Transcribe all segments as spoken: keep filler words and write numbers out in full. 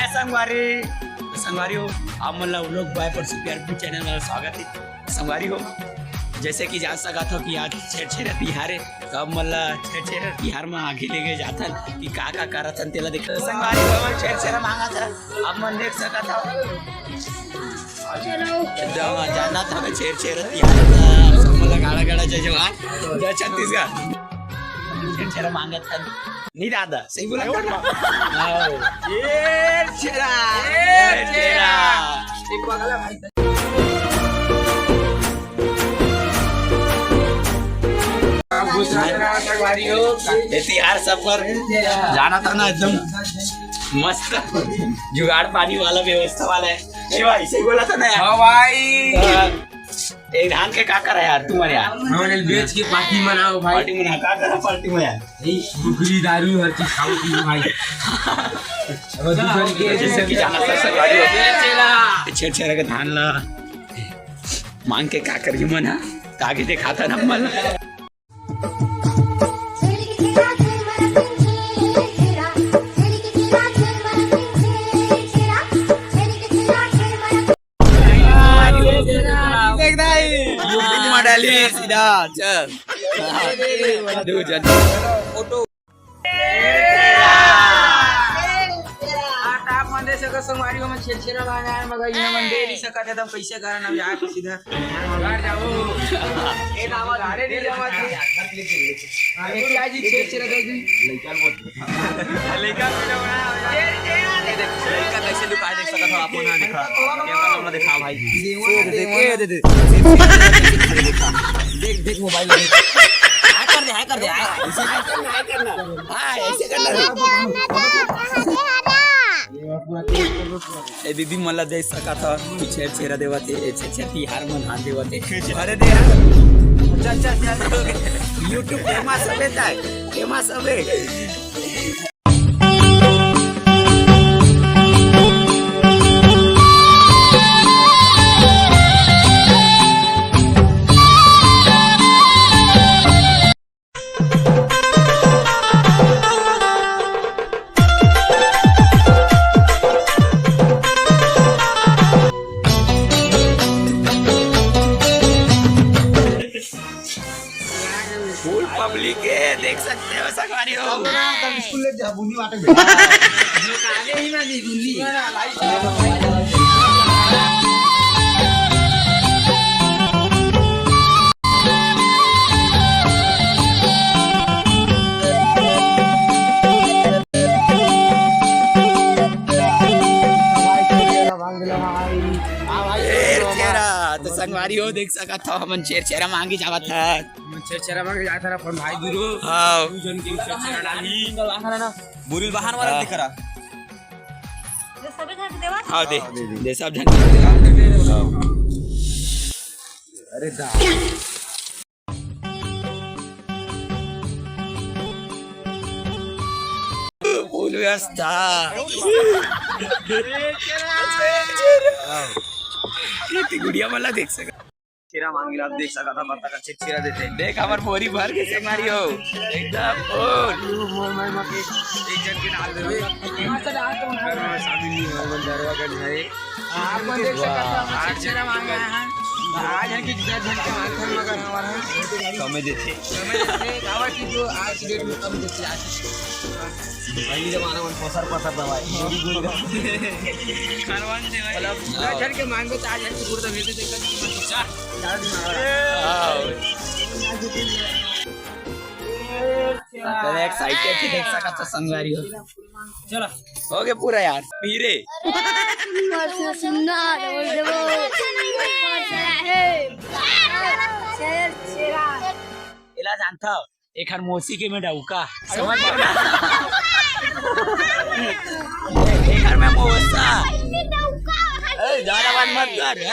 संगवारी, संगवारी हो, आप मन ला vlog by परसू प्यार चैनल में स्वागत है। संगवारी हो, जैसे कि जान सकत हो कि आज छेरछेरा तिहार है, तो अब मन ला छेरछेरा तिहार में आगे लेके जाथन कि का का करत हन तेला देख। संगवारी हो, हमन छेरछेरा मांगत हन, अब मन देख सकत हो। एकदम जानत हवे छेरछेरा तिहार, सब मन ला गाड़ा गाड़ा जय जवान, जय छत्तीसगढ़। छेरछेरा मांगत हन। नहीं दादा, सही बोला था ना? आओ। छेरछेरा। छेरछेरा। ये तिहार सब पर जाना था ना, एकदम मस्त जुगाड़ पानी वाला, व्यवस्था वाला है। ए भाई, सही बोला था ना यार? हाँ भाई। हाँ। ए, धान के का करा यार तुमन यार? हमन ल बेच के पार्टी मनाओ भाई। पार्टी मना, का करा पार्टी में यार? ए, कुकरी दारू हर चीज खाओ पीओ भाई। अब दूसर के जैसे कि जाना सर सरकारी हो। छेरछेरा के धान ला मांग के का करी मन हा? कागे दिखाता ना मन। YouTube में डाली सीधा, चल। दो जन। फोटो। आप मन दे सकत संगवारी हो, हमन छेरछेरा मांगे आए, मगर इहाँ मन दे नहीं सकत है, तब कैसे करन अब यार, सीधा घर जाओ। ए, नावा धारे नहीं जावा। हाँ, ये क्या जी, छेरछेरा दे दी। लइका बोल। लइका बोले बड़ा हो जाए। ये देख, लइका कैसे लुकाए देख सकत हो आप, ना दिखा। कैमरा वाला दिखा भाई। ये दे, ये दे, ये दे। देख, देख मोबाइल में। हाय कर दे, हाय कर दे, हाय। ऐसे हाय करना, हाय करना। हाँ, ऐसे करना। ए दीदी, मन ला देख सकत हो, छेरछेरा देवत हे, ए छेरछेरा तिहार मना देवत हे। अरे दे यार। चल, चल, चल। YouTube famous हवे ताय, famous हवे। Full public है, देख सकते हो संगवारी हो। स्कूल ले जा, बुनी वाटे में। जो काले ही ना दी बुनी। छेरछेरा, तो संगवारी हो, देख सकत हो, हमन छेरछेरा मांगे जावत हन। हमन छेरछेरा मांगे जात हन अपन भाई गुरु। हाँ। दू जन के छेरछेरा डाली। बुरी बाहर वाला हाँ। दिख रहा। हाँ, दे, दे, सब जन। अरे दा। Full व्यवस्था। ये गुड़िया वाला देख सका। छेरछेरा मांगे ला आप देख सकत हो, बता का छेरछेरा देथे। देख, हमर बोरी भर के संगवारी हो। एकदम full। एक जन के डाल देवे। शादी नहीं होय, बंजारवा गंज है। आप मन देख सकत हो, हमर छेरछेरा मांगे आए हन। आज हन कि दस जन के मांगे हन, मगर हमर हन। कमे देथे। कमे देथे, काबर कि जो आज के date में कम देथे, आज। पहली जमाना में पसर पसर दवाई। करवान देवाई। मतलब, दस जन के मांगबे, चार जन के गुड़ दबे, तो देखा कि ज्यादा दिमाग लगा। हाँ। तो excited थी, देख सकत हो संगवारी हो। चला। हो गया पूरा यार। पीरे। सुनना, सुनना, छेरछेरा। एला जानता हो? एखर मौसी के में डौका। समझ लो ना? एखर में मौसा। ए, ज्यादा बात मत कर, ए।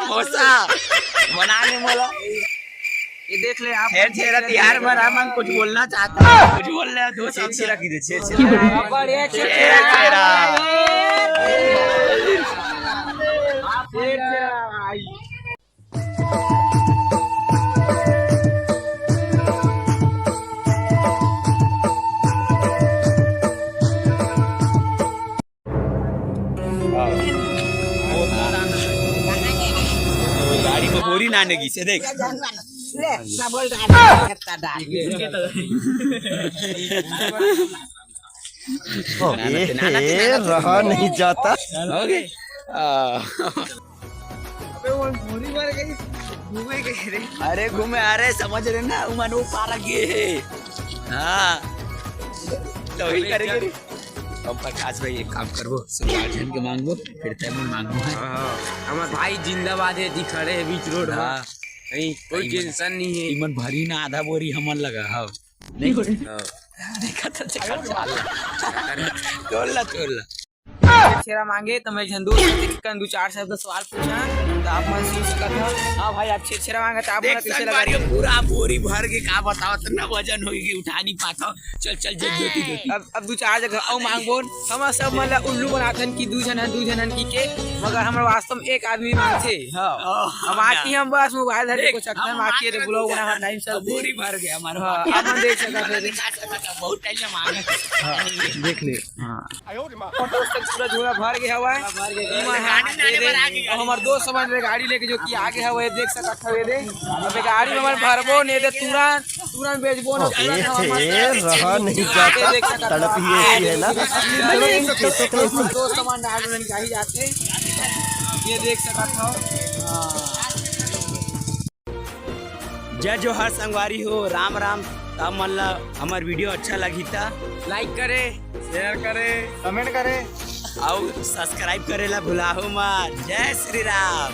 मौसा। बना ले मोला। ये देख ले आप। छेरछेरा तिहार पर हमन कुछ बोलना चाहता हूँ। कुछ बोल रहे हो, दो शब्द। छेरछेरा की दे, छेरछेरा। छेरछेरा। आने की से देख। ले, ना बोल रहा है, करता डाल। ओ, ना, ना, ए, ना, ना, ए, ना, ना, रहा नहीं जाता। ओके। आ। अबे वो घूरी मार गई, घूमे गई रे। अरे घूमे, अरे समझ रहे ना, उमन वो पारा गे हे। हाँ। तो वही अबे करेंगे जब रे। अब प्रकाश भाई एक काम करबो, सुभाष झन के मांगबो, फिर तय मन मांगबो है। हाँ, हमार भाई जिंदाबाद है, दी खड़े है बीच रोड में। हाँ। नहीं, कोई इमन टेंशन नहीं है। इमन भरी ना आधा बोरी हमन लगा, हाँ। नहीं। हाँ। देखा था, देखा था। तोड़ ला, तोड़ ला। छेरछेरा मांगे त मैं झन दोस्त से कन दू चार शब्द सवाल पूछा, त आप मन सीख सकत हो। हाँ भाई, आप छेरछेरा मांगे त आप मन देख कइसे लगा? संगवारी हो, पूरा बोरी भर के का बताओ, इतना वजन होई कि उठा नहीं पाता। चल, चल, जल्दी, जल्दी, जल्दी। अब, अब दू चार जगह अउ मांगबो। हम सब मन ला उल्लू बनाथन कि दू झन हन, दू झन हन की के, मगर हमर वास्तव में एक आदमी मांगथे। हाँ। ओह, अब आती हम बस मोबाइल धर के देख, कुछ अखन हम मांग के रे, बुलाओ ना, टाइम से अब बोरी भर गया हमारा। हाँ, अब हम देख सकत हन। बहुत टाइम से मांगे। हाँ, देख ले। हाँ। दोस्त, पूरा झोला भर गया हुआ है। पूरा भर गया। ये गाड़ी में आने पर आ गया। और हमारे दोस्त हमारे गाड़ी लेके जो कि आगे है, वो ये देख सकत हो, ये दे। अबे गाड़ी में हमारे भरबो नहीं दे, तुरंत, तुरंत बेचबो ना, ओ, तुरंत ए, हम ए, रहा नहीं ये जाता, देख सकत हो। तड़प ही ऐसी है ना। दोस्त हमारे डाल रहे हैं, कहीं जाते। ये देख सकत हो। हाँ। जय जोहार संगवारी हो, राम राम। त आप मन ला हमर वीडियो अच्छा लगही त लाइक करे, शेयर करे, कमेंट करे। अउ सब्सक्राइब करे ला भुलाहू मत। जय श्री राम।